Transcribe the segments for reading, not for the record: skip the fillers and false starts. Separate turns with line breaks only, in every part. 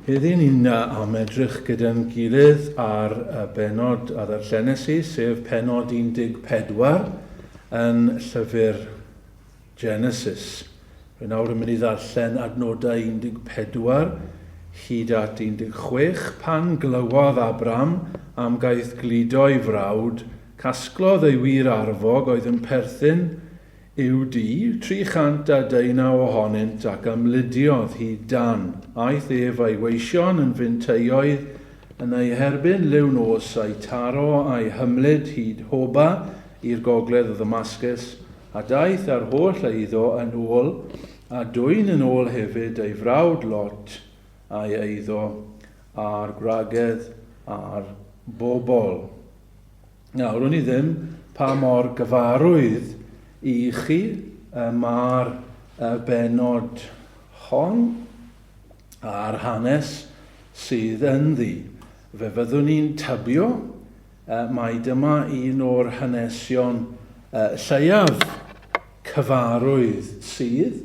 Heddi ni'n am edrych gyda'n gilydd ar y bennod a ddarllenes i, sef pennod 14 yn llyfr Genesis. Rwy nawr yn mynd i ddarllen adnodau 14 hyd at 16. Pan glywodd Abram am gaeth gludo ei frawd, casglodd ei wir arfog oedd yn perthyn I'w dŷ, 319 ohonynt, ac ymlidiodd hyd Dan. Aeth ef a'i weision yn finteioedd yn ei herbyn liw nos, a'u taro a'i hymlid hyd Hoba i'r gogledd o Ddamascus, a daeth â'r holl eiddo yn ôl, a dwyn yn ôl hefyd ei frawd Lot a'i eiddo, a'r gwragedd a'r bobl. Nawr, wn i ddim pa mor gyfarwydd i chi y mae'r bennod hon a'r hanes sydd ynddi. Fe fyddwn i'n tybio mai dyma un o'r hanesion lleiaf cyfarwydd sydd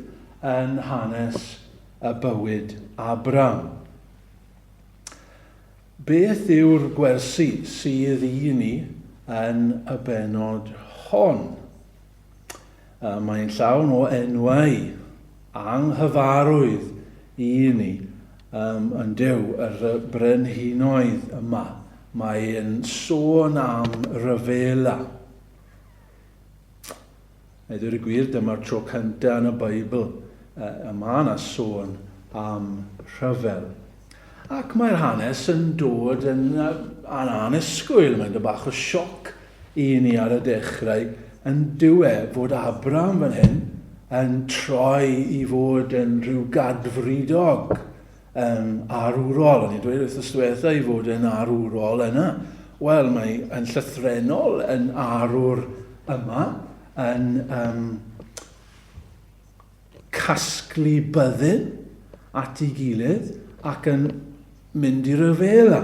yn hanes y bywyd Abram. Beth yw'r gwersi sydd i ni yn y bennod hon? Mae'n llawn o enwau anghyfarwydd i ni um, yn dew yr brenhinoedd yma. Mae'n sôn am ryfela. A dweud y gwir, dyma'r tro cyntaf yn y Beibl y mae yna sôn am rhyfel. Ac mae'r hanes yn dod yn annisgwyl, mae'n dod bach o sioc i ni ar y dechrau, yn dyw e fod Abram fan hyn yn troi i fod yn rhyw gadfridog um, arwrol. O'n i'n dweud wythnos diwetha i fod yn arwrol yna. Wel, mae yn llythrenol yn arwr yma, yn um, casglu byddin at ei gilydd ac yn mynd i ryfela.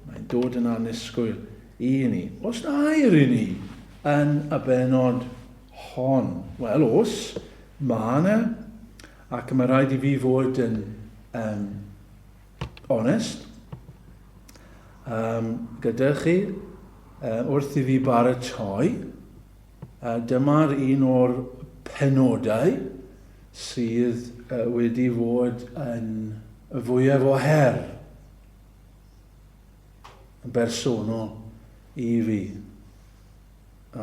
Mae'n dod yn annisgwyl i ni. Os na air i ni yn y benod hon? Wel, os, mae yna. Ac mae rhaid i fi fod yn um, onest um, gyda chi uh, wrth i fi baratoi. Uh, dyma'r un o'r penodau sydd uh, wedi fod yn y fwyaf o her yn bersonol i fi.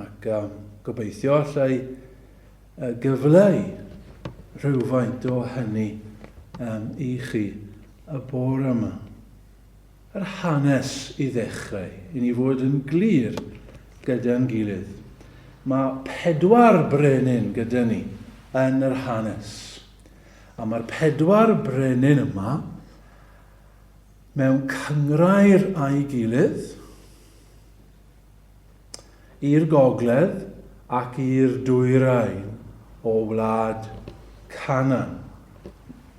Ac um, gobeithio allai uh, gyfleu rhywfaint o hynny um, i chi y bore yma. Yr hanes i ddechrau, i ni fod yn glir gyda'n gilydd. Mae pedwar brenin gyda ni yn yr hanes. A mae'r pedwar brenin yma mewn cynghrair â'i gilydd, i'r gogledd ac i'r dwyrain o wlad Canaan,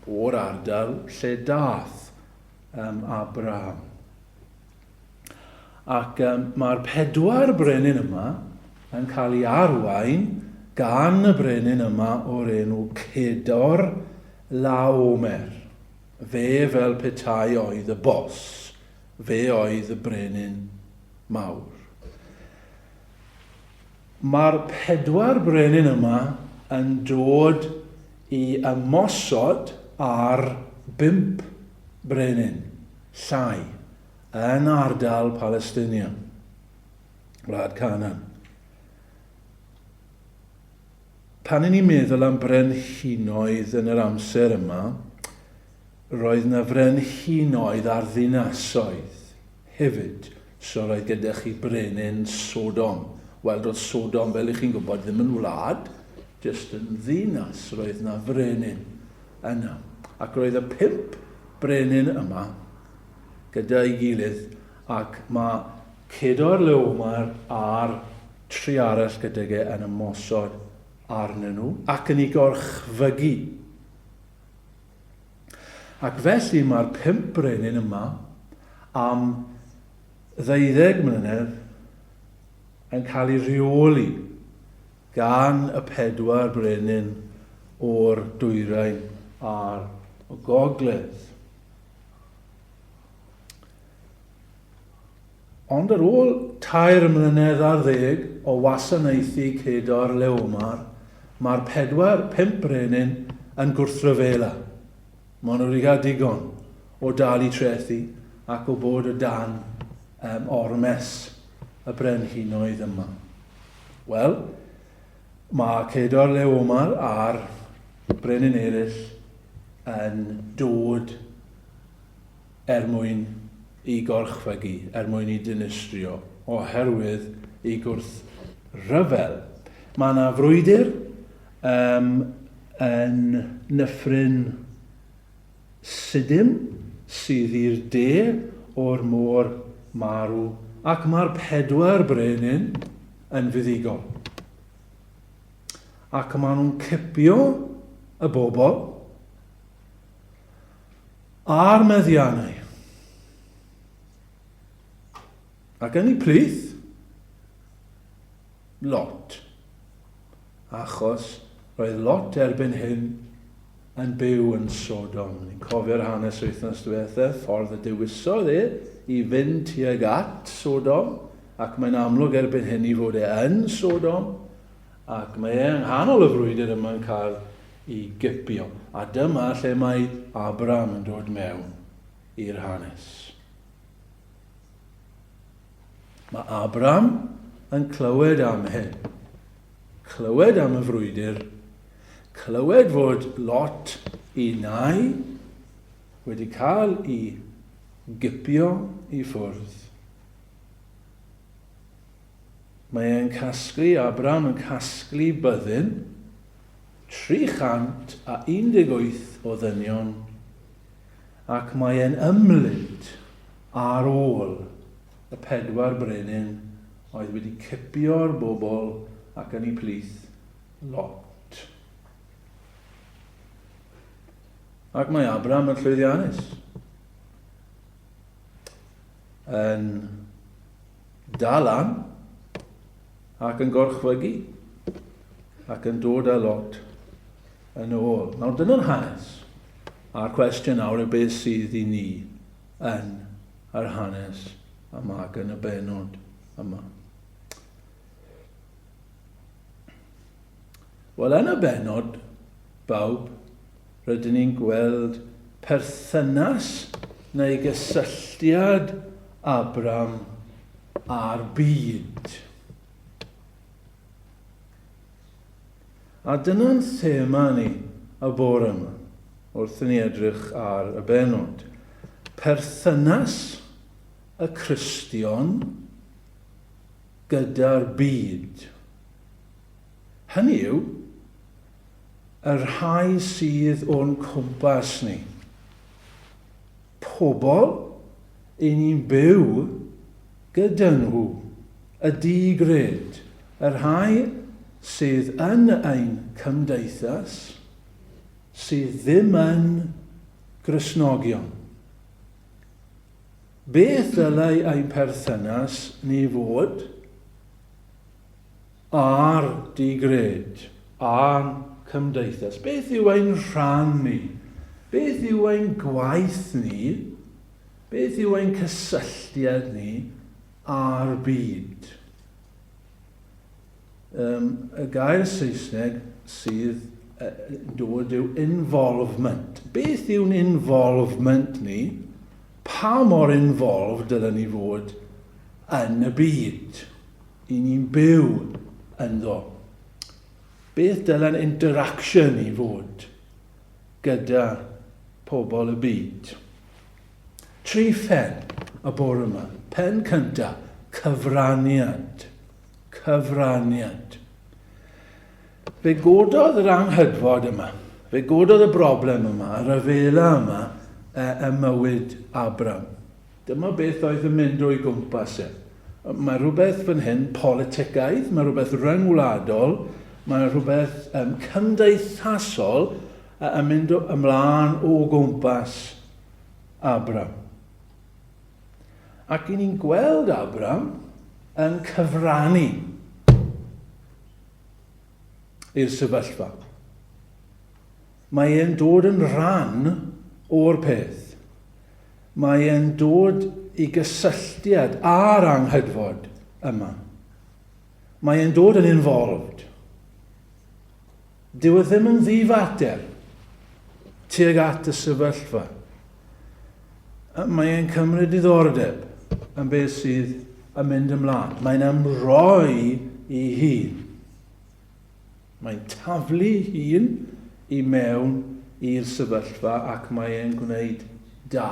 o'r ardal lle dath um, Abraham. Ac um, mae'r pedwar brenin yma yn cael ei arwain gan y brenin yma o'r enw Cedor Laomer. Fe fel petai oedd y bos. Fe oedd y brenin mawr. Mae'r pedwar brenin yma yn dod i ymosod ar bump brenin llai yn ardal Palestinia, wlad Canaan. Pan 'yn ni'n meddwl am brenhinoedd yn yr amser yma, roedd 'na frenhinoedd ar ddinasoedd hefyd. So roedd gyda chi brenin Sodom. Wel, doedd Sodom, fel 'y chi'n gwybod, ddim yn wlad, jyst yn ddinas. Roedd 'na frenin yna. Ac roedd y pump brenin yma gyda'i gilydd, ac mae Cedorlaomer a'r Tri arall gydag e yn ymosod arnyn nhw ac yn eu gorchfygu. Ac felly mae'r pump brenin yma am ddeuddeg mlynedd yn cael ei rheoli gan y pedwar brenin o'r dwyrain a'r gogledd. Ond ar ôl tair mlynedd ar ddeg o wasanaethu Cedor Leomar, mae'r pedwar, pump brenin yn gwrthryfela. Maen nhw wedi cael digon o dalu trethi ac o bod o dan um, ormes y brenhinoedd yma. Wel, mae Cedor Leomar a'r brenin eraill yn dod er mwyn i gorchfygu, er mwyn i dinistrio, oherwydd i gwrthryfel. Mae yna frwydr um, yn nyffryn Sidim, sydd i'r de o'r môr marw, ac mae'r pedwar brenin yn fuddugol. Ac maen nhw'n cipio y bobl, A'r meddiannau. Ac yn eu plith, Lot. Achos roedd Lot erbyn hyn yn byw yn Sodom. Ni'n cofio'r hanes wythnos diwethaf, ffordd y dewisodd e i fynd tuag at Sodom, ac mae'n amlwg erbyn hyn i fod e yn Sodom, ac mae e yng nghanol y frwydr yma'n cael i gipio. A dyma lle mae Abram yn dod mewn i'r hanes. Mae Abram yn clywed am hyn. Clywed am y frwydr. Clywed fod Lot i nai wedi cael i gipio i ffwrdd. Mae e'n casglu, Abram yn casglu byddin, 318 o ddynion, ac mae e'n ymlid ar ôl y pedwar brenin oedd wedi cipio'r bobl ac yn eu plith Lot. Ac mae Abram yn llwyddiannus. Yn dal lan ac yn gorchfygu ac yn dod â Lot yn ôl. Nawr dyna'r hanes. A'r cwestiwn nawr yw beth sydd i ni yn yr hanes yma ac yn y benod yma. Wel, yn y benod, bawb, rydyn ni'n gweld perthynas neu gysylltiad Abram â'r byd. A dyna'n thema ni y bore yma, wrth i ni edrych ar y benod. Perthynas y Cristion gyda'r byd. Hynny yw, y rhai sydd o'n cwmpas ni. Pobl i ni'n byw gyda nhw, y di-gred, y rhai sydd yn ein cymdeithas sydd ddim yn Gristnogion. Beth ddylai ein perthynas ni fod? Â'r di-gred, â'n cymdeithas. Beth yw ein rhan ni? Beth yw ein gwaith ni? Beth yw ein cysylltiad ni â'r byd? Um, y gair Saesneg sydd yn dod yw involvement. Beth yw'n involvement ni? Pa mor involved dylen ni fod yn y byd? I ni'n byw ynddo. Beth dylen interaction i fod gyda pobl y byd? Tri phen y bore yma. Pen cynta, cyfraniad. Cyfraniad. Fe gododd yr anghydfod yma, fe gododd y broblem yma, y rhyfela yma, ym mywyd Abram. Dyma beth oedd yn mynd o'i gwmpas e. Mae rhywbeth fan hyn politicaidd, mae rhywbeth ryngwladol, mae rhywbeth um, cymdeithasol yn mynd ymlaen o gwmpas Abram. Ac i ni'n gweld Abram yn cyfrannu i'r sefyllfa. Mae e'n dod yn rhan o'r peth. Mae e'n dod i gysylltiad â'r anghydfod yma. Mae e'n dod yn involved. Dyw e ddim yn ddifater tuag at y sefyllfa. Mae e'n cymryd diddordeb yn beth sydd yn mynd ymlaen. Mae'n ymroi i hun. Mae'n taflu hun i mewn i'r sefyllfa ac mae e'n gwneud da.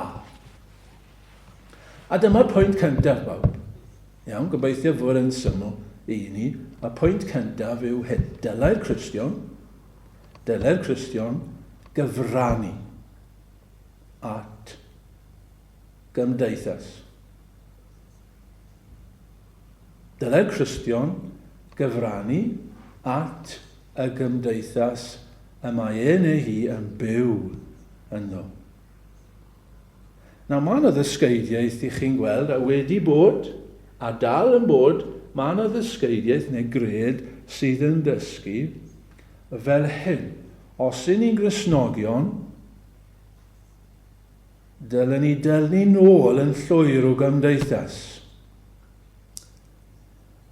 A dyma'r pwynt cyntaf, bawb. Iawn, gobeithio fod yn syml i ni. Y pwynt cyntaf yw hyn. Dylai'r Cristion, dylai'r Cristion gyfrannu at gymdeithas. Dylai'r Cristion gyfrannu at y gymdeithas y mae e neu hi yn byw ynddo. Nawr, mae yna ddysgeidiaeth i chi'n gweld, a wedi bod, a dal yn bod, mae yna ddysgeidiaeth neu gred sydd yn dysgu fel hyn. Os y'n ni'n Gristnogion, dylen ni dynnu nôl yn llwyr o gymdeithas.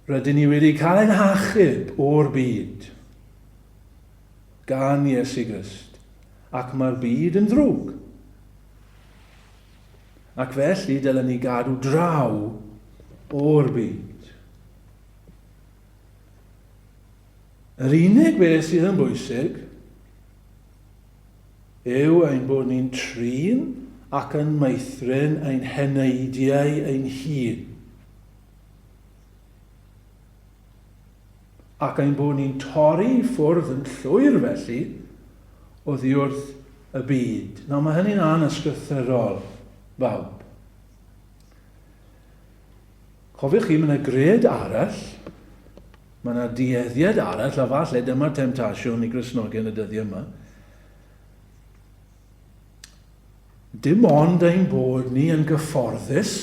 Rydyn ni wedi cael ein hachub o'r byd gan Iesu Grist, ac mae'r byd yn ddrwg. Ac felly dylen ni gadw draw o'r byd. Yr unig beth sydd yn bwysig yw ein bod ni'n trin ac yn meithrin ein heneidiau ein hun. Ac ein bod ni'n torri i ffwrdd yn llwyr felly oddi wrth y byd. Nawr mae hynny'n anysgrythurol, bawb. Cofiwch chi, mae yna gred arall, mae yna dueddiad arall, a falle dyma'r temtasiwn i Gristnogion y dyddiau yma. Dim ond ein bod ni yn gyfforddus,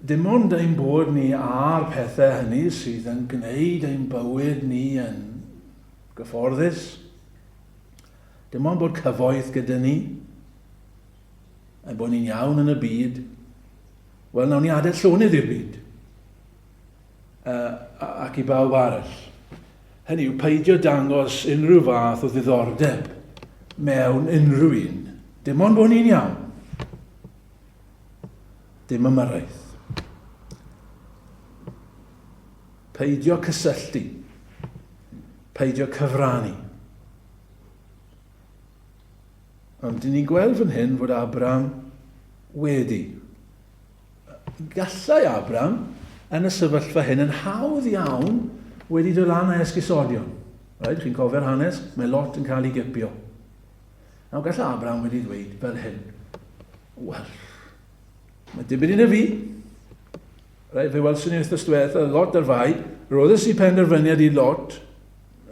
dim ond ein bod ni a'r pethau hynny sydd yn gwneud ein bywyd ni yn gyfforddus, dim ond bod cyfoeth gyda ni, ein bod ni'n iawn yn y byd, wel, nawn ni adael llonydd i'r byd ac i bawb arall. Hynny yw, peidio dangos unrhyw fath o ddiddordeb mewn unrhyw un. Dim ond bod ni'n iawn. Dim ymyrraeth. Peidio cysylltu. Peidio cyfrannu. Ond dyn ni'n gweld fan hyn fod Abram wedi. Gallai Abram yn y sefyllfa hyn yn hawdd iawn wedi dod lan â esgusodion. Right, chi'n cofio'r hanes, mae Lot yn cael ei gipio. Nawr gallai Abram wedi dweud fel hyn. Wel, mae dim byd i fi. Right, fe welson ni wythnos diwetha, Lot ar fai, roddes i penderfyniad i Lot,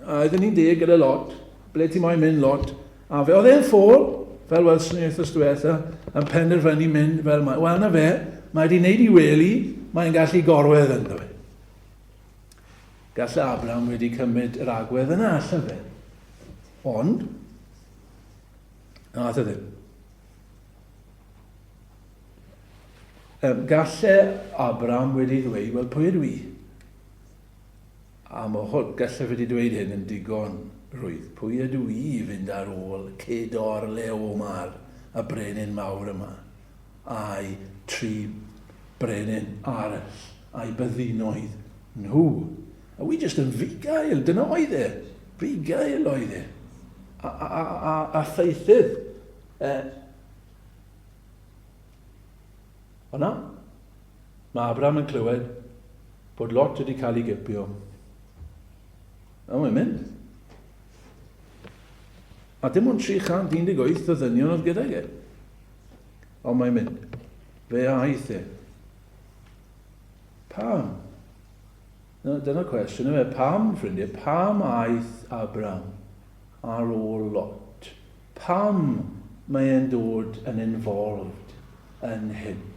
A oedden ni'n deg gyda Lot, ble ti moyn mynd Lot? A fe oedd e'n ffôl, fel welson ni wythnos diwetha, yn penderfynu mynd fel mae. Wel na fe, mae wedi wneud i wely, mae'n gallu gorwedd ynddo fe. Gallai Abraham wedi cymryd yr agwedd yna allan fe. Ond, nath e ddim. Gallai Abraham wedi ddweud, wel pwy ydw i? A mo hwn, gallaf wedi dweud hyn yn digon rhwydd, pwy ydw i i fynd ar ôl Cedorlaomar, y brenin mawr yma, a'i tri brenin arall, a'i byddinoedd nhw? A wi jyst yn fugail, dyna oedd e, fugail oedd e, a, a, a, a, a theithydd. E, Ond na, mae Abraham yn clywed bod Lot wedi cael ei gipio. A mae'n mynd. A dim ond 318 o ddynion oedd gydag e. Ond mae'n mynd. Fe aeth e. Pam? Dyna'r cwestiwn yma. Pam, ffrindiau, pam aeth Abraham ar ôl Lot? Pam mae e'n dod yn involved yn hyn?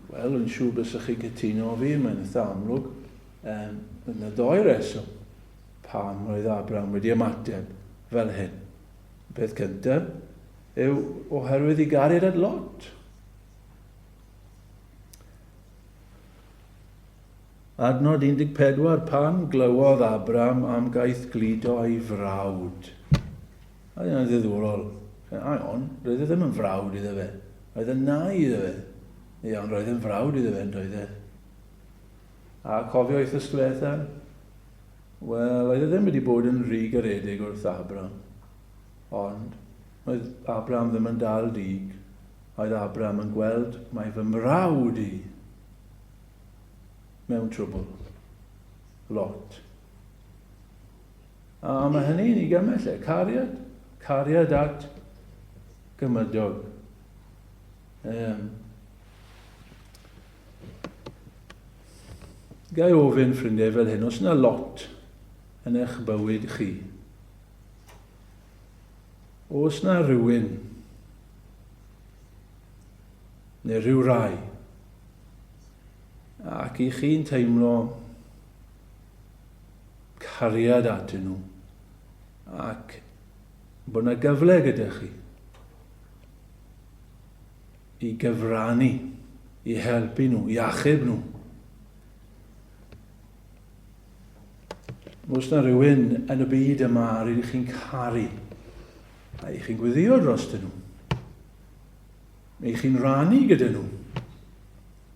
Wel, yn siŵr bysach chi'n cytuno â fi, mae'n eitha amlwg. Um, yna ddoi reswm pam roedd Abraham wedi ymateb fel hyn. Y peth cyntaf yw oherwydd i gariad at Lot. Adnod 14, Pan glywodd Abram am gaeth gludo ei frawd. A hynna'n ddiddorol. Hang on, roedd e ddim yn frawd iddo fe. Roedd yn nai iddo fe. Ie, ond roedd yn frawd iddo fe, yn doedd e? A cofio wythnos diwetha? Wel, oedd e ddim wedi bod yn rhy garedig wrth Abram. Ond, oedd Abram ddim yn dal dig. Oedd Abram yn gweld mae fy mrawd i mewn trwbl. Lot. A mae hynny'n ei gymell e. Cariad. Cariad at gymydog. Um, Gai ofyn, ffrindiau, fel hyn, os yna lot yn eich bywyd chi, os yna rhywun neu rhyw rai ac i chi'n teimlo cariad atyn nhw ac bod yna gyfle gyda chi i gyfrannu, i helpu nhw, i achub nhw. Os yna rhywun yn y byd yma rydych chi'n caru, a i chi'n gweddio dros nhw, neu chi'n rannu gyda nhw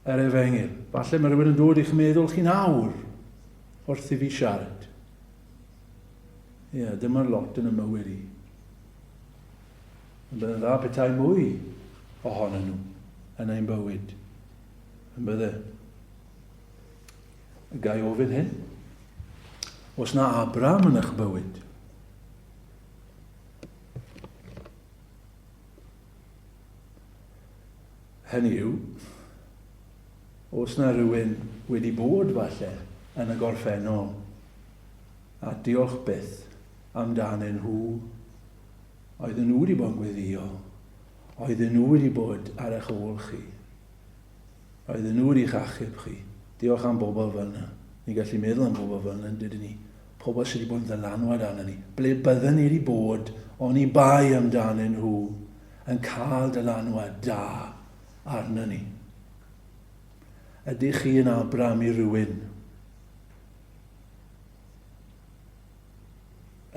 yr efengyl. Falle mae rhywun yn dod i'ch meddwl chi'n awr wrth i fi siarad. Ie, yeah, dyma'r lot yn y mywyd i. Ond byddai'n dda petai mwy ohonyn nhw yn ein bywyd. Yn bydde. Gai ofyn hyn? Os na Abraham yn eich bywyd, Hynny yw, oes 'na rywun wedi bod falle yn y gorffennol a diolch byth amdanyn nhw, oedden nhw wedi bod yn gweddio, oedden nhw wedi bod ar eich ôl chi, oedden nhw wedi'ch achub chi. Diolch am bobl fel yna. Ni'n gallu meddwl am bobl fel yna, dydyn ni? Pobl sydd wedi bod yn ddylanwad arno ni. Ble bydden ni wedi bod oni bai amdanyn nhw yn cael dylanwad da arno ni? Ydych chi yn Abram i rywun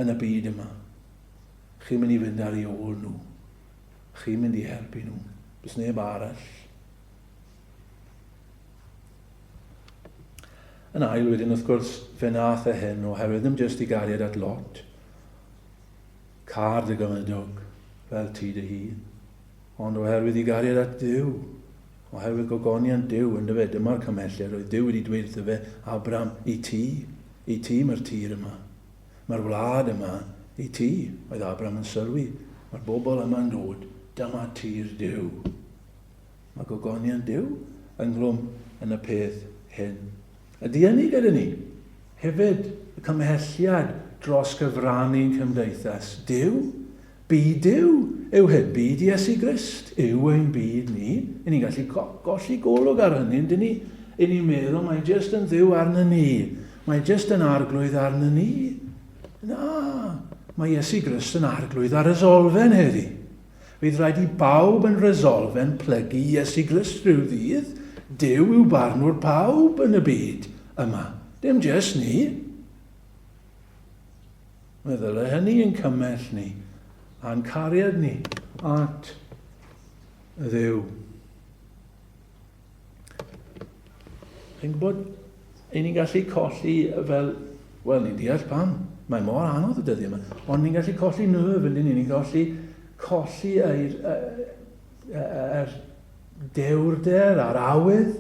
yn y byd yma? Chi'n mynd i fynd ar ei ôl nhw. Chi'n mynd i helpu nhw. Does neb arall. Yn ail wedyn, wrth gwrs, fe nath e hyn oherwydd ddim jyst i gariad at Lot, car dy gymydog fel ti dy hun, ond oherwydd i gariad at Dduw, oherwydd gogoniant Duw, ynddo fe, dyma'r cymhelliad, oedd Duw wedi dweud wrtho fe, Abram, i ti, i ti mae'r tir yma, mae'r wlad yma, i ti, oedd Abram yn sylwi, mae'r bobl yma'n dod, dyma tir Duw. Mae gogoniant Duw ynghlwm yn y peth hyn. Ydy hynny gyda ni? Hefyd, y cymhelliad dros gyfrannu'n cymdeithas. Duw, byd Duw yw hyn. Byd Iesu Grist yw ein byd ni. I ni'n gallu golli golwg ar hynny, yndyn ni? I ni'n meddwl mae jyst yn Dduw arno ni. Mae jyst yn arglwydd arno ni. Na, mae Iesu Grist yn arglwydd ar y solfen heddi. Fydd rhaid i bawb yn Resolfen plygu i Iesu Grist rhyw ddydd. Duw yw barnwr pawb yn y byd yma, dim jest ni. Meddyle hynny yn cymell ni a'n cariad ni at y Dduw. Chi'n gwybod, i ni'n gallu colli fel, wel, ni'n deall pam, mae mor anodd y dyddiau yma, ond ni'n gallu colli nerve, yn ni'n gallu colli yr, yr dewrder a'r awydd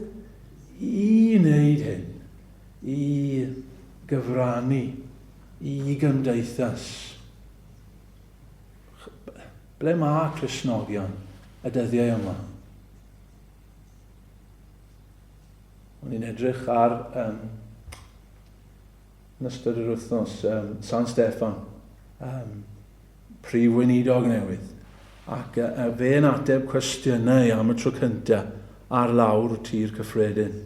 i wneud hyn, i gyfrannu, i gymdeithas. Ble mae Cristnogion y dyddiau yma? O'n i'n edrych ar, um, yn ystod yr wythnos, um, San Steffan, um, prif weinidog newydd, ac uh, fe'n ateb cwestiynau am y tro cyntaf ar lawr tir cyffredin.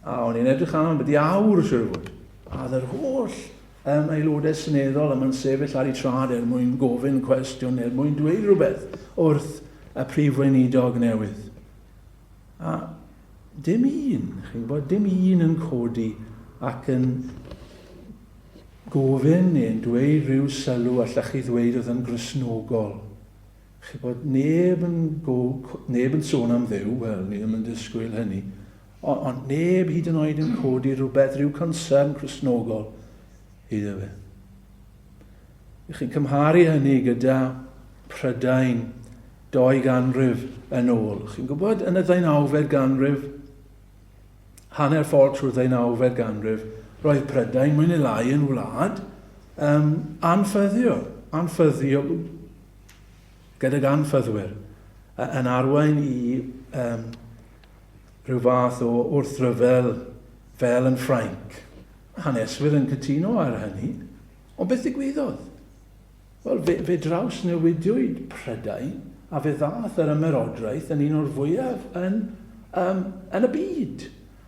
A o'n i'n edrych am beth i awr, siwr o fod. A oedd yr holl um, aelodau seneddol yma'n sefyll ar eu trad er mwyn gofyn cwestiwn, er mwyn dweud rhywbeth wrth y prif weinidog newydd. A dim un, chi'n gwybod, dim un yn codi ac yn gofyn neu'n dweud rhyw sylw allech chi ddweud oedd yn Gristnogol. Chi'n gwybod, neb yn, go, neb yn sôn am Dduw, wel, ni ddim yn disgwyl hynny, ond, ond neb hyd yn oed yn codi rhywbeth, rhyw concern Cristnogol iddo fe. Ych chi'n cymharu hynny gyda Prydain doi ganrif yn ôl. Chi'n gwybod, yn y ddeunawfed ganrif, hanner ffordd trwy'r ddeunawfed ganrif, roedd Prydain mwy neu lai yn wlad um, anffyddiol, anffyddiol, gydag anffyddwyr, yn arwain i um, rhyw fath o wrthryfel fel yn Ffrainc. Haneswyr yn cytuno ar hynny, ond beth ddigwyddodd? Wel, fe, fe drawsnewidiwyd Prydain a fe ddaeth yr ymerodraeth yn un o'r fwyaf yn, um, yn y byd.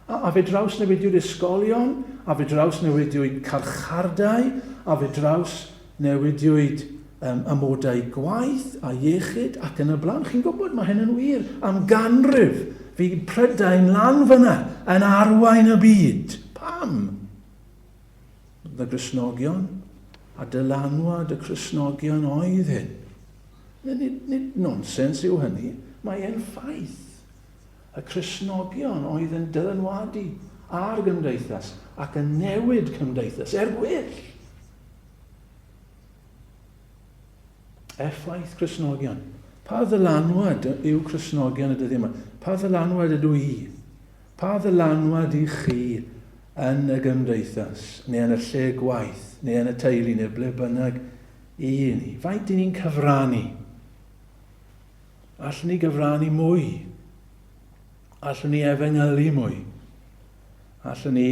A, a fe drawsnewidiwyd ysgolion, a fe drawsnewidiwyd carchardai, a fe drawsnewidiwyd um, amodau gwaith a iechyd ac yn y blaen. Chi'n gwybod, mae hyn yn wir. Am ganrif, fi Prydain lan fyna yn arwain y byd. Pam? Y Gristnogion, a dylanwad y Cristnogion oedd hyn. Nid, nid nonsens yw hynny, mae e'n ffaith. Y Cristnogion oedd yn dylanwadu ar gymdeithas ac yn newid cymdeithas er gwell. Effaith Cristnogion. Pa ddylanwad yw Cristnogion y dyddiau yma? Pa ddylanwad ydw i? Pa ddylanwad i chi yn y gymdeithas, neu yn y lle gwaith, neu yn y teulu, neu ble bynnag i ni? Faint i ni'n cyfrannu? Allwn ni gyfrannu mwy? Allwn ni efengylu mwy? Allwn ni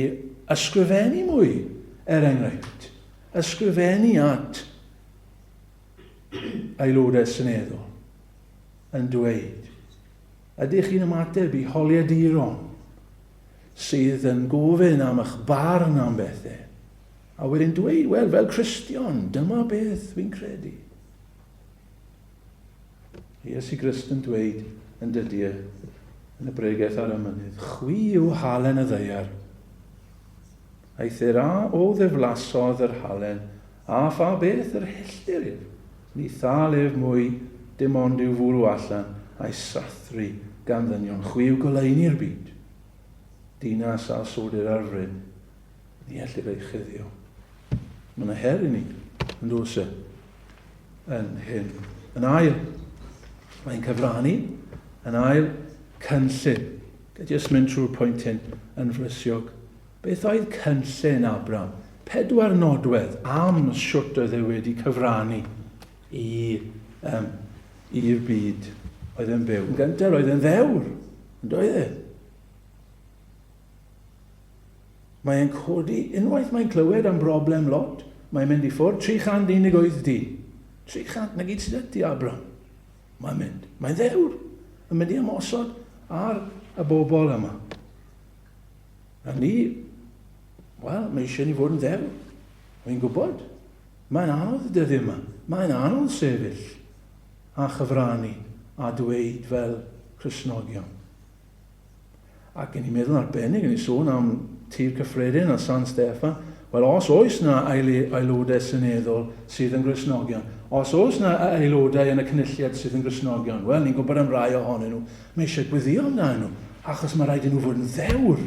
ysgrifennu mwy, er enghraifft? Ysgrifennu at aelodau seneddol yn dweud, ydych chi'n ymateb i holiaduron sydd yn gofyn am eich barn am bethau, a wedyn dweud, wel, fel Cristion, dyma beth fi'n credu. Iesu Grist yn dweud yn dydy e, yn y bregeth ar y mynydd, chwi yw halen y ddaear. Eithr a o ddiflasodd yr halen, a pha beth yr helltir ef? Ni thâl ef mwy, dim ond i'w fwrw allan, a'i sathru gan ddynion. Chwi yw goleuni'r byd. Dinas a osodir ar fryn, ni ellir ei chuddio. Mae yna her i ni, yn does e, yn hyn. Yn ail, mae'n cyfrannu. Yn ail, cynllun. Ga jyst mynd trwy'r pwynt hyn yn frysiog. Beth oedd cynllun Abram? Pedwar nodwedd am shwt oedd e wedi cyfrannu i, um, i'r byd oedd e'n byw. Yn gyntaf, roedd e'n ddewr, yn doedd e? Mae e'n codi, unwaith mae'n clywed am broblem Lot, mae'n mynd i ffwrdd, 318 dyn. 300, na gyd sydd ti, Abram. Mae'n mynd. Mae'n ddewr. Yn mynd i ymosod ar y bobl yma. A ni, wel, mae eisiau ni fod yn ddewr. Mae'n gwybod. Mae'n anodd y dyddiau yma. Mae'n anodd sefyll a chyfrannu a dweud fel Cristnogion. Ac yn i'n meddwl arbennig, yn i sôn am Tir Cyffredin a San Steffan, wel os oes na aelodau seneddol sydd yn Gristnogion, os oes na aelodau yn y Cynulliad sydd yn Gristnogion, wel ni'n gwybod am rai ohonyn nhw, mae eisiau gweddio amdanyn nhw, achos mae rhaid i nhw fod yn ddewr.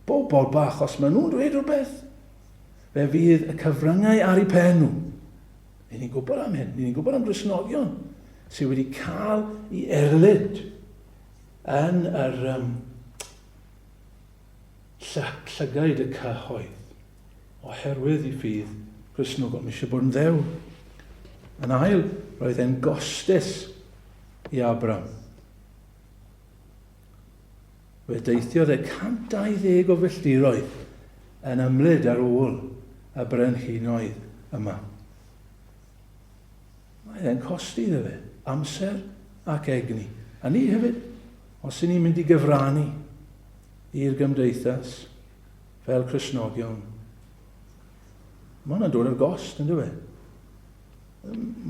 Bobl bach, os maen nhw'n dweud rhywbeth, fe fydd y cyfryngau ar eu pen nhw. Ni'n gwybod am hyn, ni'n gwybod am Gristnogion sydd wedi cael i erlid yn yr um, llygaid y cyhoedd oherwydd i ffydd Gristnogol. Mae eisiau bod yn ddew. Yn ail, roedd e'n gostus i Abram. Fe deithiodd e 120 o filltiroedd yn ymlid ar ôl y brenhinoedd yma. Mae e'n costi iddo fe, amser ac egni. A ni hefyd, os y'n ni'n mynd i gyfrannu i'r gymdeithas fel Cristnogion, Mae hwnna'n dod ar gost, yn dwi?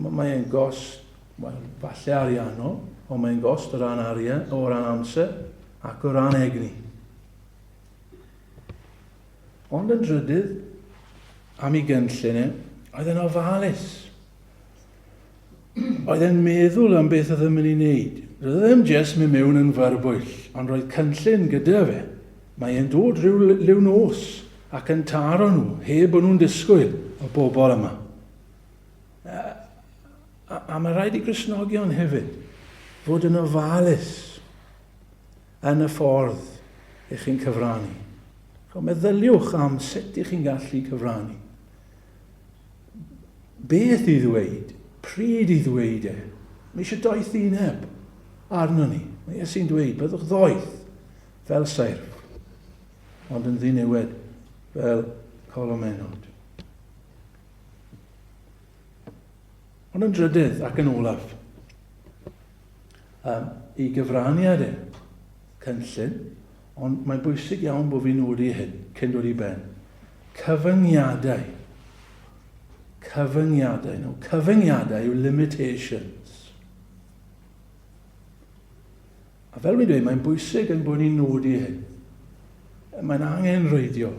Mae e'n gost, wel, falle ariannol, ond mae'n gost o ran arian, o ran amser ac o ran egni. Ond yn drydydd, am ei gynllun e, oedd e'n ofalus. Oedd e'n meddwl am beth oedd e'n mynd i wneud. Roedd e ddim jyst mynd mewn yn fyrbwyll, ond roedd cynllun gyda fe. Mae e'n dod rhyw liw nos ac yn taro nhw, heb bod nhw'n disgwyl y bobl yma. A, a, a mae rhaid i Gristnogion hefyd fod yn ofalus yn y ffordd ych chi'n cyfrannu. So, meddyliwch am sut ych chi'n gallu cyfrannu. Beth i ddweud, pryd i ddweud e. Mae eisiau doethineb arno ni. Mae Iesu'n dweud, byddwch ddoeth fel seirff, ond yn ddiniwed fel colomenod. Ond yn drydydd ac yn olaf, um, i gyfraniad e, cynllun, ond mae'n bwysig iawn bod fi'n nodi hyn cyn dod i ben. Cyfyngiadau. Cyfyngiadau. No, cyfyngiadau yw limitations. A fel fi'n dweud, mae'n bwysig ein bod ni'n nodi hyn. Mae'n angenrheidiol.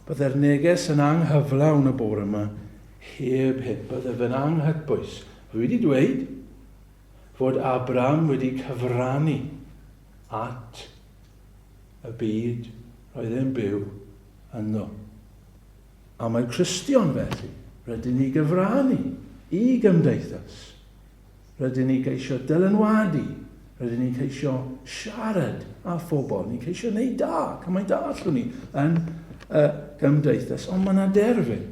Byddai'r neges yn anghyflawn y bore yma heb hyn. Byddai fe'n anghytbwys. Fi wedi dweud fod Abraham wedi cyfrannu at y byd roedd e'n byw ynddo. A mae Cristion felly, rydyn ni gyfrannu i gymdeithas. Rydyn ni geisio dylanwadu, rydyn ni'n ceisio siarad â phobl, ni'n ceisio wneud da, cymaint da allwn ni yn y gymdeithas, ond mae yna derfyn.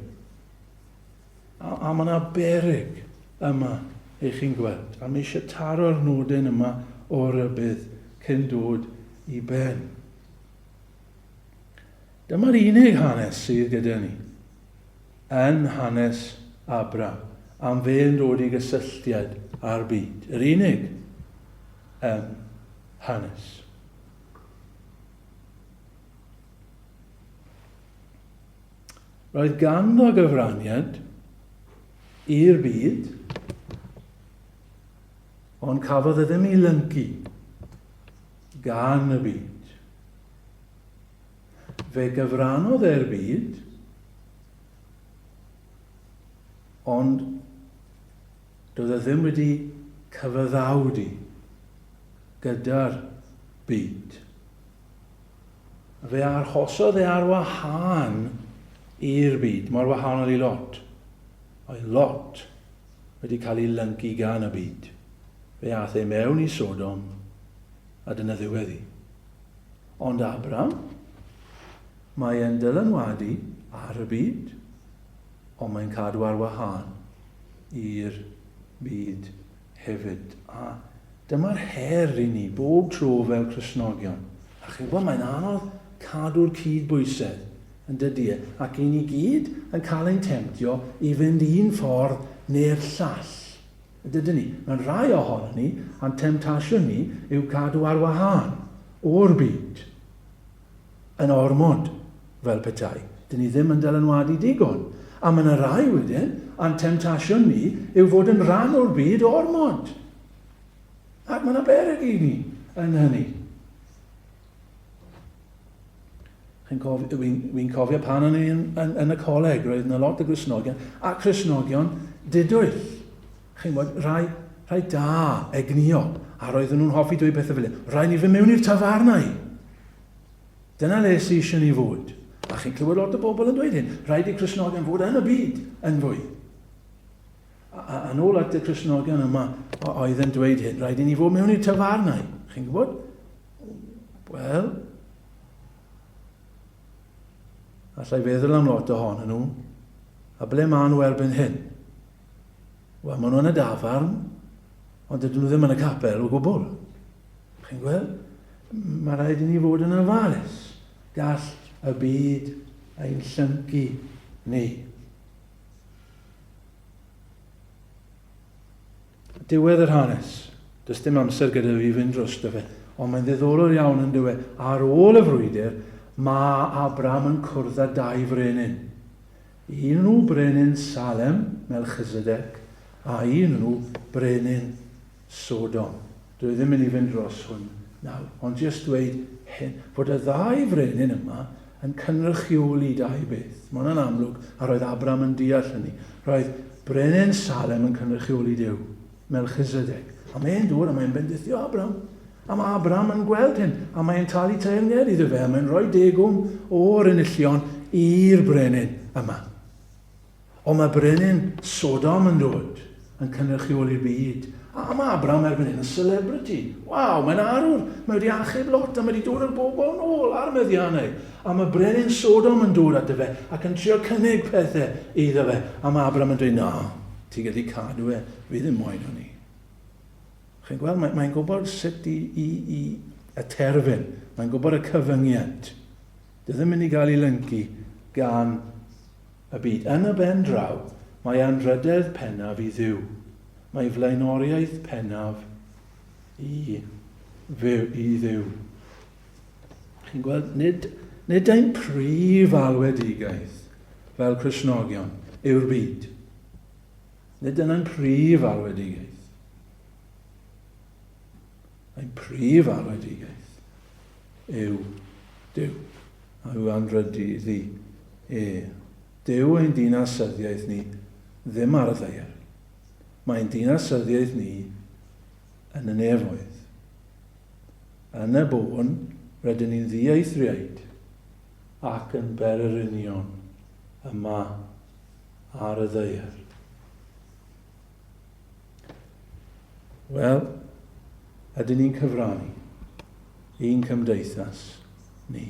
A, a mae yna beryg yma eich chi'n gweld. A mae eisiau taro'r nodyn yma o rybudd cyn dod i ben. Dyma'r unig hanes sydd gyda ni yn hanes Abram am fe'n dod i gysylltiad â'r byd. Yr unig um, hanes. Roedd ganddo gyfraniad i'r byd, ond cafodd e ddim ei lyncu gan y byd. Fe gyfrannodd e'r byd, ond doedd e ddim wedi cyfaddawdu gyda'r byd. Fe arhosodd e ar wahân i'r byd, mor wahanol i Lot. Oedd Lot wedi cael ei lyncu gan y byd. Fe ath e mewn i Sodom, a dyna ddiwedd hi. Ond Abram, mae e'n dylanwadu ar y byd, ond mae'n cadw ar wahân i'r byd hefyd. A dyma'r her i ni bob tro fel Cristnogion. A chi'n gwybod, mae'n anodd cadw'r cyd-bwysedd, yn dydy e? Ac i ni gyd yn cael ein temtio i fynd un ffordd neu'r llall. Yn dydyn ni? Mae'n rhai ohonon ni, a'n temtasiwn ni yw cadw ar wahân o'r byd. Yn ormod, fel petai. Dyn ni ddim yn dylanwadu digon. A mae yna rai wedyn, a'n temtasiwn ni yw fod yn rhan o'r byd ormod. Ac mae yna beryg i ni yn hynny. Chi'n cofio, wi'n wi cofio pan o'n i yn, yn, yn y coleg, roedd yna lot o Gristnogion, a Cristnogion didwyll. Chi'n gwybod, rhai, rhai da, egnïol, a roedden nhw'n hoffi dweud pethau fel hyn. Rhaid ni fynd mewn i'r tafarnau. Dyna le sydd eisiau ni fod. A chi'n clywed lot o bobl yn dweud hyn. Rhaid i Cristnogion fod yn y byd yn fwy. A, a, a nôl at y Cristnogion yma oedd yn dweud hyn. Rhaid i ni fod mewn i'r tafarnau. Chi'n gwybod? Wel, allai feddwl am lot ohonyn nhw. A ble maen nhw erbyn hyn? Wel, maen nhw yn y dafarn, ond dydyn nhw ddim yn y capel o gwbl. Chi'n gweld? Mae rhaid i ni fod yn ofalus. Gall y byd ein llyncu ni. Diwedd yr hanes. Does dim amser gyda fi fynd drosto fe, ond mae'n ddiddorol iawn yn dyw e. Ar ôl y frwydr, mae Abraham yn cwrdd â dau frenin. Un nhw brenin Salem, Melchizedek, a un nhw brenin Sodom. Dwi ddim yn mynd i fynd dros hwn nawr, ond jyst dweud hyn, fod y ddau frenin yma yn cynrychioli dau beth. Mae hwnna'n amlwg, a roedd Abram yn deall hynny. Roedd brenin Salem yn cynrychioli Duw, Melchizedek. A mae'n dod a mae'n bendithio Abram. A mae Abram yn gweld hyn, a mae'n talu teyrnged iddo fe, a mae'n rhoi degwm o'r enillion i'r brenin yma. Ond mae brenin Sodom yn dod, yn cynrychioli'r byd. A mae Abram erbyn hyn yn celebrity. Waw, mae'n arwr. Mae wedi achub Lot a mae wedi dod â'r bobl nôl a'r meddiannau. A mae brenin Sodom yn dod ato fe ac yn trio cynnig pethau iddo fe. A mae Abram yn dweud, na, ti'n gallu cadw e, fi ddim moyn hynny. Chi'n gweld, mae'n mae gwybod sut i, i, i y terfyn, mae'n gwybod y cyfyngiad. Dy ddim mynd i gael ei lyncu gan y byd. Yn y ben draw, mae anrhydedd pennaf i Dduw. Mae flaenoriaeth pennaf i, fyw, i Dduw. Chi'n gweld, nid, nid ein prif alwedigaeth fel Cristnogion yw'r byd. Nid dyna'n prif alwedigaeth. Ein prif alwedigaeth yw Duw, a yw anrhydeddu e. Duw ein dinasyddiaeth ni ddim ar y ddaear. Mae'n dinasyddiaeth ni yn y nefoedd. Yn y bôn, rydyn ni'n ddieithriaid ac yn bererinion yma ar y ddaear. Wel, ydyn ni'n cyfrannu i'n cymdeithas ni?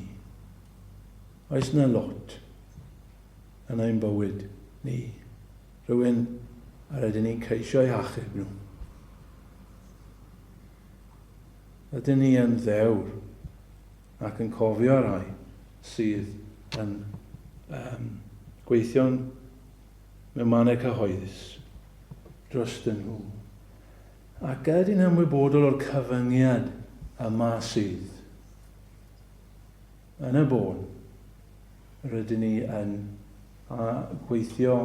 Oes yna lot yn ein bywyd ni? Rhywun yr ydyn ni'n ceisio eu hachub nhw? Ydyn ni yn ddewr ac yn cofio rhai sydd yn um, gweithio'n mewn mannau cyhoeddus drostyn nhw. Ac ydyn ymwybodol o'r cyfyngiad yma sydd yn y bôn, rydyn ni yn a gweithio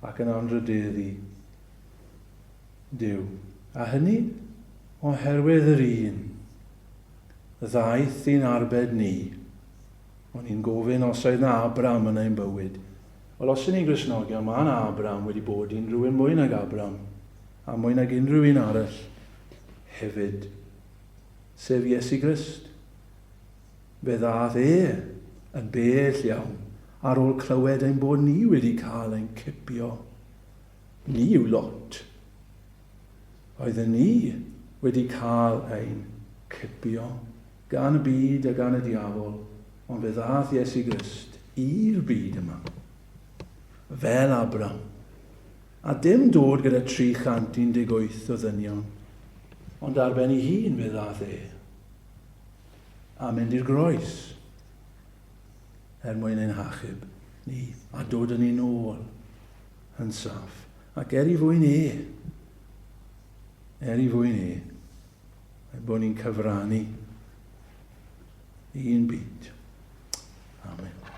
ac yn anrhydeddu Duw. A hynny oherwydd yr un ddaeth i'n arbed ni. O'n i'n gofyn os oedd na Abram yn ein bywyd. Wel, os ydyn ni'n Gristnogion, mae yna Abram wedi bod i'n rhywun mwy nag Abram, a mwy nag unrhyw un arall hefyd, sef Iesu Grist. Fe ddaeth e yn bell iawn ar ôl clywed ein bod ni wedi cael ein cipio. Ni yw Lot. Oedden ni wedi cael ein cipio gan y byd a gan y diafol, ond fe ddaeth Iesu Grist i'r byd yma, fel Abram, a dim dod gyda 318 o ddynion, ond ar ben ei hun fe ddaeth e, a mynd i'r groes, er mwyn ein hachub ni, a dod â ni nôl yn saff. Ac er i fwyn e, er i fwyn e, ein bod ni'n cyfrannu i'n byd. Amen.